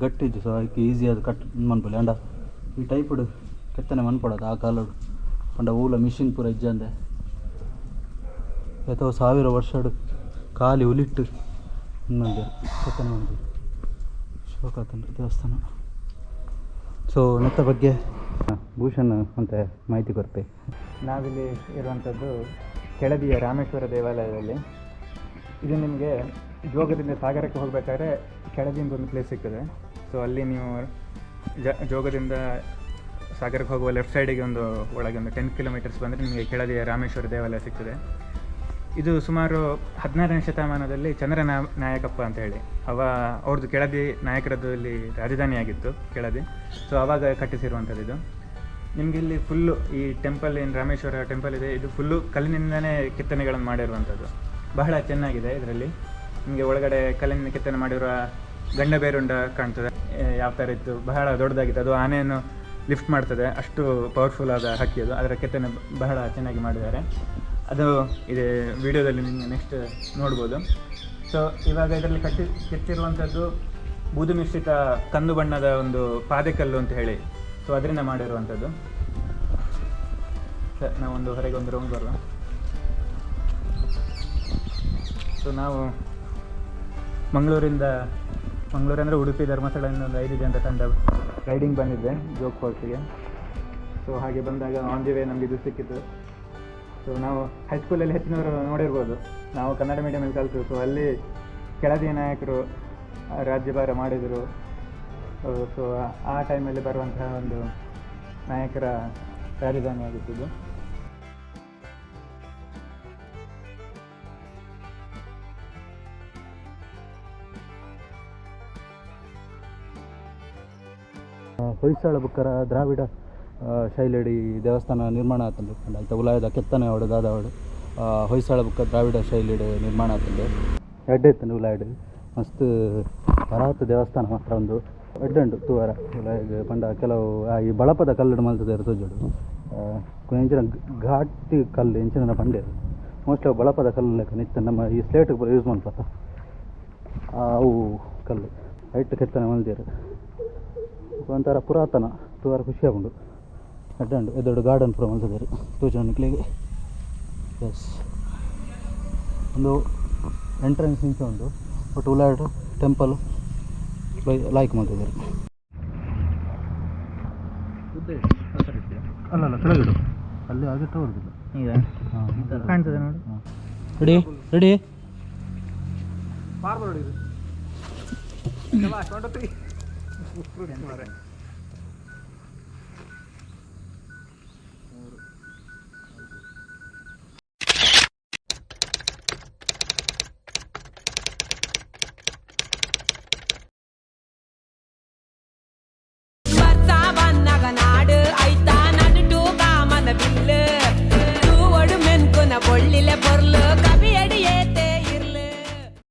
ಗಟ್ಟಿ ಸೊ ಐಕ್ ಈಸಿ ಅದು ಕಟ್ ಮನ್ಪೊಲಿ ಅಂಡ ಈ ಟೈಪುಡು ಕೆತ್ತನೆ ಮನ್ಪೊಡದು ಆ ಕಾಲಡು ಪಂಡ ಊಲ ಮಿಷಿನ್ ಪೂರ ಇಜ್ಜಂದೆ ಏತೋ ಸಾವಿರ ವರ್ಷಡು ಖಾಲಿ ಉಲಿಟ್ಟು ಮಂದಿರ ಕೆತ್ತನೆ ಮಂದಿರ ಶೋಕಾತಂಡು ದೇವಸ್ಥಾನ. ಸೊ ನೆತ್ತ ಬಗ್ಗೆ ಭೂಷಣ್ ಅಂತ ಮಾಹಿತಿ ಕೊರ್ಪೆ. ನಾವಿಲ್ಲಿ ಇರುವಂಥದ್ದು ಕೆಳದಿಯ ರಾಮೇಶ್ವರ ದೇವಾಲಯದಲ್ಲಿ. ಇದು ನಿಮಗೆ ಜೋಗದಿಂದ ಸಾಗರಕ್ಕೆ ಹೋಗಬೇಕಾದ್ರೆ ಕೆಳದಿಯಿಂದ ಒಂದು ಪ್ಲೇಸ್ ಸಿಗ್ತದೆ. ಸೊ ಅಲ್ಲಿ ನೀವು ಜೋಗದಿಂದ ಸಾಗರಕ್ಕೆ ಹೋಗುವ ಲೆಫ್ಟ್ ಸೈಡಿಗೆ ಒಂದು ಒಳಗೆ ಒಂದು 10 ಕಿಲೋಮೀಟರ್ಸ್ ಬಂದರೆ ನಿಮಗೆ ಕೆಳದಿಯ ರಾಮೇಶ್ವರ ದೇವಾಲಯ ಸಿಗ್ತದೆ. ಇದು ಸುಮಾರು 16ನೇ ಶತಮಾನದಲ್ಲಿ ಚಂದ್ರ ನಾಯಕಪ್ಪ ಅಂತ ಹೇಳಿ ಅವ್ರದ್ದು ಕೆಳದಿ ನಾಯಕರದ್ದು ಇಲ್ಲಿ ರಾಜಧಾನಿಯಾಗಿತ್ತು ಕೆಳದಿ. ಸೊ ಆವಾಗ ಕಟ್ಟಿಸಿರುವಂಥದ್ದು ಇದು. ನಿಮಗೆ ಇಲ್ಲಿ ಫುಲ್ಲು ಈ ಟೆಂಪಲ್ ಏನು ರಾಮೇಶ್ವರ ಟೆಂಪಲ್ ಇದೆ, ಇದು ಫುಲ್ಲು ಕಲ್ಲಿನಿಂದಲೇ ಕೆತ್ತನೆಗಳನ್ನು ಮಾಡಿರುವಂಥದ್ದು. ಬಹಳ ಚೆನ್ನಾಗಿದೆ. ಇದರಲ್ಲಿ ನಿಮಗೆ ಒಳಗಡೆ ಕಲ್ಲಿನಿಂದ ಕೆತ್ತನೆ ಮಾಡಿರುವ ಗಂಡಬೇರುಂಡ ಕಾಣ್ತದೆ. ಯಾವ ಥರ ಇತ್ತು, ಬಹಳ ದೊಡ್ಡದಾಗಿತ್ತು. ಅದು ಆನೆಯನ್ನು ಲಿಫ್ಟ್ ಮಾಡ್ತದೆ, ಅಷ್ಟು ಪವರ್ಫುಲ್ ಆದ ಹಕ್ಕಿ ಅದು. ಅದರ ಕೆತ್ತನೆ ಬಹಳ ಚೆನ್ನಾಗಿ ಮಾಡಿದ್ದಾರೆ. ಅದು ಇದೆ ವಿಡಿಯೋದಲ್ಲಿ ನಿಮಗೆ ನೆಕ್ಸ್ಟ್ ನೋಡ್ಬೋದು. ಸೊ ಇವಾಗ ಇದರಲ್ಲಿ ಕೆತ್ತಿರುವಂಥದ್ದು ಬೂದು ಮಿಶ್ರಿತ ಕಂದು ಬಣ್ಣದ ಒಂದು ಪಾದೆಕಲ್ಲು ಅಂತ ಹೇಳಿ, ಸೊ ಅದರಿಂದ ಮಾಡಿರುವಂಥದ್ದು. ಸರ್, ನಾವೊಂದು ಹೊರಗೆ ಒಂದು ರೌಂಡ್ ಬರುವ. ಸೊ ನಾವು ಮಂಗಳೂರಿಂದ, ಮಂಗಳೂರು ಅಂದರೆ ಉಡುಪಿ ಧರ್ಮಸ್ಥಳದಿಂದ ಒಂದು 5 ಜನರ ತಂಡ ರೈಡಿಂಗ್ ಬಂದಿದ್ದೆ ಜೋಗ್ ಫಾಲ್ಸಿಗೆ. ಸೊ ಹಾಗೆ ಬಂದಾಗ ಆನ್ the way ನಮಗೆ ಇದು ಸಿಕ್ಕಿತ್ತು. ಸೊ ನಾವು ಹೈಸ್ಕೂಲಲ್ಲಿ ಹೆಚ್ಚಿನವರು ನೋಡಿರ್ಬೋದು, ನಾವು ಕನ್ನಡ ಮೀಡಿಯಮಲ್ಲಿ ಕಲಿತು. ಸೊ ಅಲ್ಲಿ ಕೆಳದಿಯ ನಾಯಕರು ರಾಜ್ಯಭಾರ ಮಾಡಿದರು. ಸೊ ಆ ಟೈಮಲ್ಲಿ ಬರುವಂತಹ ಒಂದು ನಾಯಕರ ರಾಜಧಾನಿಯಾಗಿತ್ತು. ಹೊಯ್ಸಳ ಬುಕ್ಕರ ದ್ರಾವಿಡ ಶೈಲಿಡಿ ದೇವಸ್ಥಾನ ನಿರ್ಮಾಣ ಆತುಂಡು. ಪಂಡ ಐತ ಉಲಾಯದ ಕೆತ್ತನೆ ಆವಡ್ ದಾದ ಆವಡ್ ಹೊಯ್ಸಳ ಬುಕ್ಕ ದ್ರಾವಿಡ ಶೈಲಿಡ್ ನಿರ್ಮಾಣ ಆತುಂಡು. ಎಡ್ಡೆ ಇತ್ತುಂಡು ಉಲಾಯಡ್ ಮಸ್ತ್ ಪರಾತ್ ದೇವಸ್ಥಾನ ಮಾತ್ರ ಒಂದು ಎಡ್ಡೆ ಉಂಡು ತೂವರ ಉಲಾಯಗ್. ಪಂಡ ಕೆಲವು ಈ ಬಳಪದ ಕಲ್ಲುಡು ಮಲ್ತುದೆರ್ ತೋಜೊಡು. ಎಂಚಿನ ಘಾಟಿ ಕಲ್ಲು ಎಂಚಿನ ಪಂಡೆರ್, ಮೋಸ್ಟ್ಲಿ ಅವು ಬಳಪದ ಕಲ್ಲು ಲೆಕ್ಕ ಇತ್ತು. ನಮ್ಮ ಈ ಸ್ಲೇಟ್ ಪೂರ ಯೂಸ್ ಮನ್ಪತ್ತ ಅವು ಕಲ್ಲು ಐಟ್ ಕೆತ್ತನೆ ಮಲ್ದೆರ್. ಒಂಥರ ಪುರಾತನ ತೂವರ ಖುಷಿ ಆಪುಂಡು. ಎಡ್ಡೆ ಉಂಡು. ಎದುರುಡು ಗಾರ್ಡನ್ ಪೂರ ಮಲ್ತುದೆರ್ ತೋಜುಂಡು ನಿಕ್ಲೆಗ್. ಎಸ್, ಒಂದು ಎಂಟ್ರೆನ್ಸ್ ಇಂಚ ಉಂಡು, ಬಟ್ ಉಲಾಯ್ಡ್ ಟೆಂಪಲ್ ಲಾಯ್ಕ್ ಮಲ್ತುದೆರ್. ಅಲ್ಲ ಅಲ್ಲ, ಕೆಳಗಿಡು, ಅಲ್ಲಿ ಹಾಗೆ ತೋರುದಿಲ್ಲ. ಕಾಣ್ತದೆ ನೋಡಿ. Ready ready.